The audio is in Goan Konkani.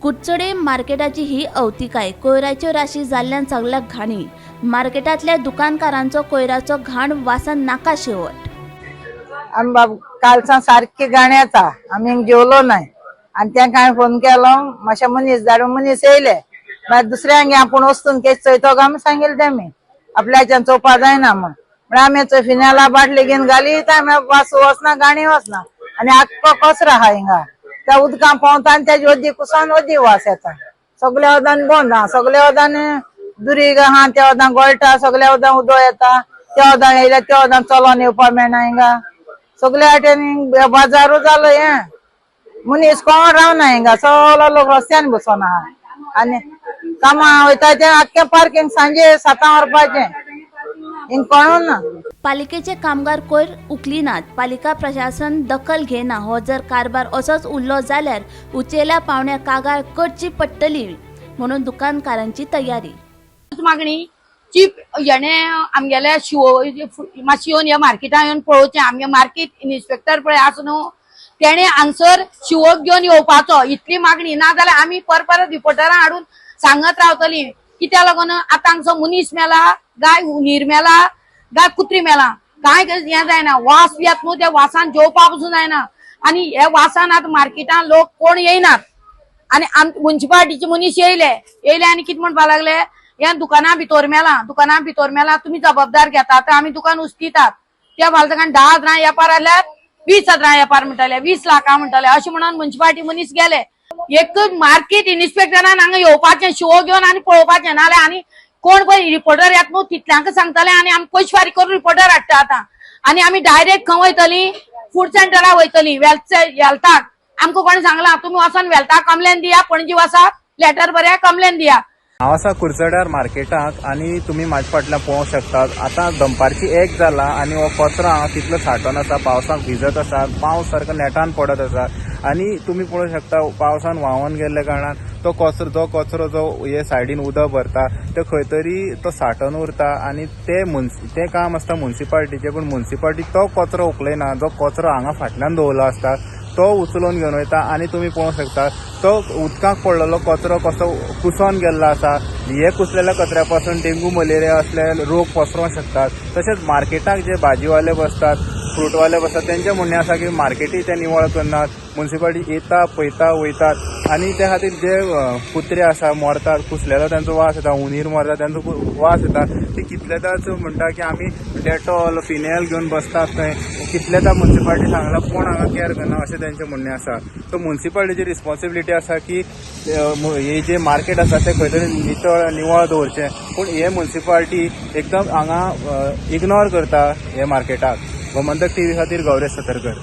कुडचडे मार्केटाची ही अवतिकाय. कोयराच्यो राशी जाल्ल्यान सगल्याक घाणी. मार्केटांतल्या दुकानकारांचो कोयराचो घाण वासान नाका शेवट. आमी बाब कालसान सारकी गाणी येता, आमी जेवलो नाय. आनी तेंका हांवें फोन केलो, मातशे मनीस धाडून मनीस येयले. मागीर दुसऱ्यांक आपूण वचून केश चोयतो काय म्हूण सांगिल्लें तेमी, आपल्याच्यान चोवपा जायना म्हूण. म्हळ्यार आमी चोय फिनेला बाटली घेवन घाली आमी वास वचना, गाणी वचना. आनी आख्खो कचरो आहा हिंगा, त्या उदकां पोंवता आनी तेजी वद्दी कुसान वद्दी वास येता. सगल्या वदान बंद आहा, सगल्या वदान दुरीग आहा, त्या वदान गळटा, सगल्या वदान उदक येता. त्या वदान येयल्या त्या वदान चलोन येवपा मेळना. हिंगा सगल्या वाटेन बाजारू जालो. हें मनीस कोण रावना हिंगा, सगळो लोक रस्त्यान बसोन आहा. आनी कामां वयता ते आख्खें पार्किंग सांजे 7 वरपाचें, हिंग कोणूच ना. पालिकेचे कामगार कोयर उखलिनात, पालिका प्रशासन दखल घेना. हो जर कारभार असोच उरलो जाल्यार उचेल्या पावंड्यार कागाळ करची पडटली म्हणून दुकानकारांची तयारी. मागणी चीफ हेणे आमगेल्या शिव मातशी येवन ह्या मार्केटान येवन पळोवचें. आमगे मार्केट इन्स्पेक्टर पळय आसा न्हू, तेणे हांगसर शिवोक घेवन येवपाचो, इतली मागणी. ना जाल्यार आमी पर परत रिपोर्टरां हाडून सांगत रावतली. कित्याक लागून आतां हांगसो मनीस मेला, गाय हुंदीर मेला, गाय कुत्री मेला, कांय हें जायना. वास बी येता न्हू, त्या वासान जेवपा पसून जायना. आनी ह्या वासान आतां मार्केटान लोक कोण येयनात. आनी आम मुन्सिपालिटीचे मनीस येयले येयले आनी कितें म्हणपा लागले, ह्या दुकाना भितर मेला, दुकाना भितर मेला, तुमी जबाबदार घेतात तर आमी दुकान उस्तितात. त्या फालतकान 10 हजारां वेपार आल्यार 20 हजारां वेपार म्हणटाले, 20 लाखां म्हणटाले. अशें म्हणून मुन्सिपालिटी मनीस गेले. एक मार्केट इन्स्पेक्टरान हांगा येवपाचें, शिवो घेवन आनी पळोवपाचें. नाल्यार आनी कोण पळय रिपोर्टर येता न्हू, तितल्यांक सांगतले. आनी आमी पयशे फारीक करून रिपोर्टर हाडटा आतां. आनी आमी डायरेक्ट खंय वयतली? फूड सेंटरा वयतली, वेल्थ हेल्थाक. आमकां कोणी सांगला, तुमी वचोन वेल्थाक कंप्लेन दिया, पणजी वचात, लेटर बरया, कंप्लेन दिया. हांव आसा कुडचड्यार मार्केटाक आनी तुमी म्हाजे फाटल्यान पळोवंक शकतात, आतां दनपारची 1 जाला आनी हो कचरो हांगा तितलो साठोन आसा. पावसाक भिजत आसा, पावस सारको नेटान पडत आसा आनी तुमी पळोवंक शकता, पावसान व्हांवोन गेल्ल्या कारणान तो कचरो, जो कचरो जो हे सायडीन उदक भरता, ते खंय तरी तो साठोन उरता. आनी ते काम आसता मुन्सिपालिटीचें, पूण मुन्सिपालिटी तो कचरो उखलयना. जो कचरो हांगा फाटल्यान दवरलो आसता तो उचलून घेवन वयता. आनी तुमी पळोवंक शकता, तो उदकाक पडलेलो कचरो कसो कुसोन गेल्लो आसा. हे कुसलेल्या कचऱ्या पासून डेंगू, मलेरिया असले रोग पसरोंक शकतात. तशेंच मार्केटाक जे भाजीवाले बसतात, फ्रुटवाले बसतात, तेंचें म्हणणें आसा की मार्केटी ते निवळ करनात, मुन्सिपालिटी येता, पळयता, वयतात. आनी त्या खातीर जे कुत्रे आसा मरतात, कुसलेलो तेंचो वास येता, हुंदीर मरता तेंचो वास येता. ती कितलेदाच म्हणटा की आमी डेटॉल, फिनेल घेवन बसतात थंय. कितलेदां मुन्सिपालिटी सांगला, कोण हांगा केअर करना, अशें तेंचें म्हणणें आसा. सो मुन्सिपालिटीची रिस्पॉन्सिबिलिटी आसा की हे जे मार्केट आसा तें खंय तरी नितळ निवळ दवरचें, पूण हे मुन्सिपालिटी एकदम हांगा इग्नोर करता हे मार्केटाक. गोमंतक टीव्ही खातीर गौरेश सतरकर.